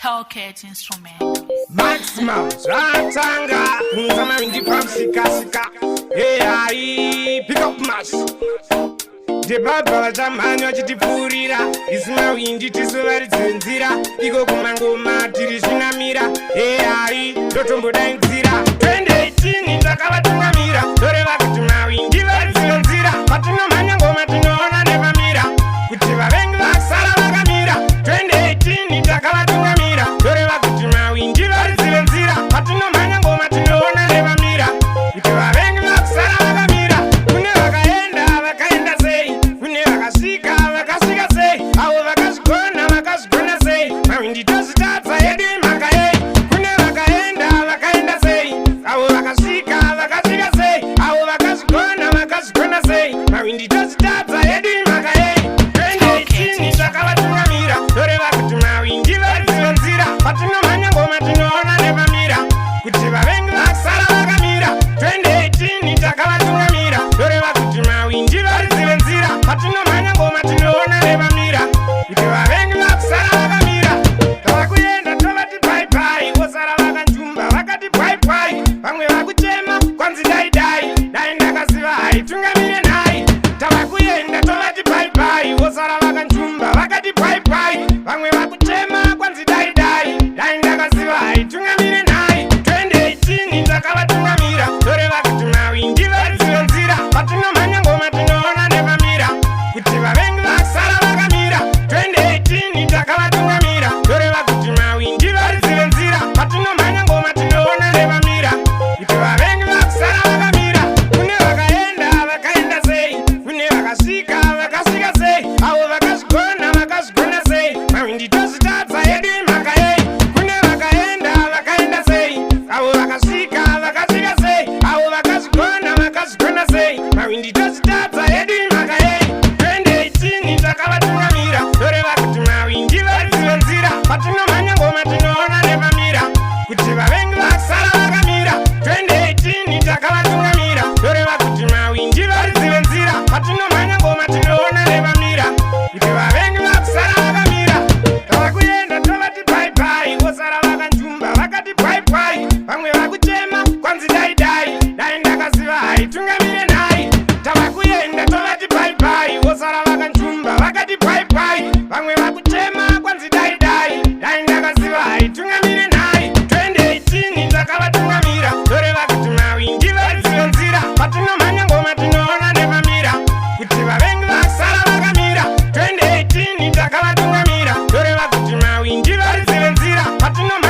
Talkage Instrument. Maximum zvatanga kunza mavindi pamusikasika. Eyai, pick up mash ndebaba vachamhanya vachitipfuurira isu mawindi tisu varidzinzira iko kumangoma tiri zvinamira. Eyai, ndotombodaidzira 2018 takavatungamira, toreva kuti mawindi varidzinzira. Patinomhanya ngoma tinoona nepamira kuti vavengi vasara vakamira. 2018 takavatungamira, toreva kuti mawindi varidzive nzira. Patinomhanya ngoma tinoona nepamira kuti vavengi vakusara vakamira. Kune vakaenda, vakaenda sei? Kune vakasvika, vakasvika sei? Avo vakazvigona, vakazvigona sei? Mawindi tozvitadza yedu imhaka yei? Kune vakaenda, vakaenda sei? Avo vakasvika, vakasvika sei? Avo vakazvigona, vakazvigona sei? Mawindi tozvitadza yedu imhaka yei? 2018 takavatungamira, toreva kuti mawindi varidzive nzira. Patinomhanya ngoma tinoona nepamira kuti vavengi vasara vakamira. 2018 takavatungamira, toreva kuti mawindi varidzive nzira. Patinomhanya ngoma tinoona nepamira kuti vavengi vakusara vakamira. Tava kuenda, tovati bye bye, vosara vakanjumba vakati bye bye. Vamwe vakuchema kwanzi dai dai dai ndakaziva haitungamire nhai. Tava kuenda, tovati bye bye, vosara vakanjumba vakati bye bye. Vamwe vakuchema kwanzi dai dai dai ndakaziva haitungamire nhai. 2018 takavatungamira, toreva kuti mawindi varidzive nzira. Patinomhanya ngoma tinoona nepamira kuti vavengi vasara vakamira. 2018 takavatungamira, toreva kuti mawindi varidzive nzira. Patinomhanya ngoma tinoona nepamira kuti vavengi vakusara vakamira. Kune vakaenda, vakaenda sei? Kune vakasvika, vakasvika sei? Avo vakazvigona, vakazvigona sei? Mawindi tozvitadza yedu imhaka yei? Kune vakaenda, vakaenda sei? Avo vakasvika, vakasvika sei? Avo vakazvigona, vakazvigona sei? Mawindi tozvitadza yedu imhaka yei? 2018 takavatungamira, toreva kuti mawindi varidzive nzira. Patinomhanya ngoma tinoona nepamira kuti vavengi vasara vakamira. 2018 takavatungamira, toreva kuti mawindi varidzive nzira. Patinomhanya ngoma tinoona nepamira kuti vavengi vakusara vakamira. Tava kuenda, tovati bye bye, vosara vakanjumba vakati bye bye. Vamwe vakuchema kwanzi dai dai dai ndakaziva haitungamire nhai. Tava kuenda, tovati bye bye, vosara vakanjumba vakati bye bye. Vamwe vakuchema kwanzi dai dai dai ndakaziva haitungamire nhai. 2018 takavatungamira, toreva kuti mawindi varidzive nzira. Patinomhanya ngoma tinoona nepamira kuti vavengi vasara vakamira. 2018 takavatungamira, toreva kuti mawindi varidzive nzira. Patinomhanya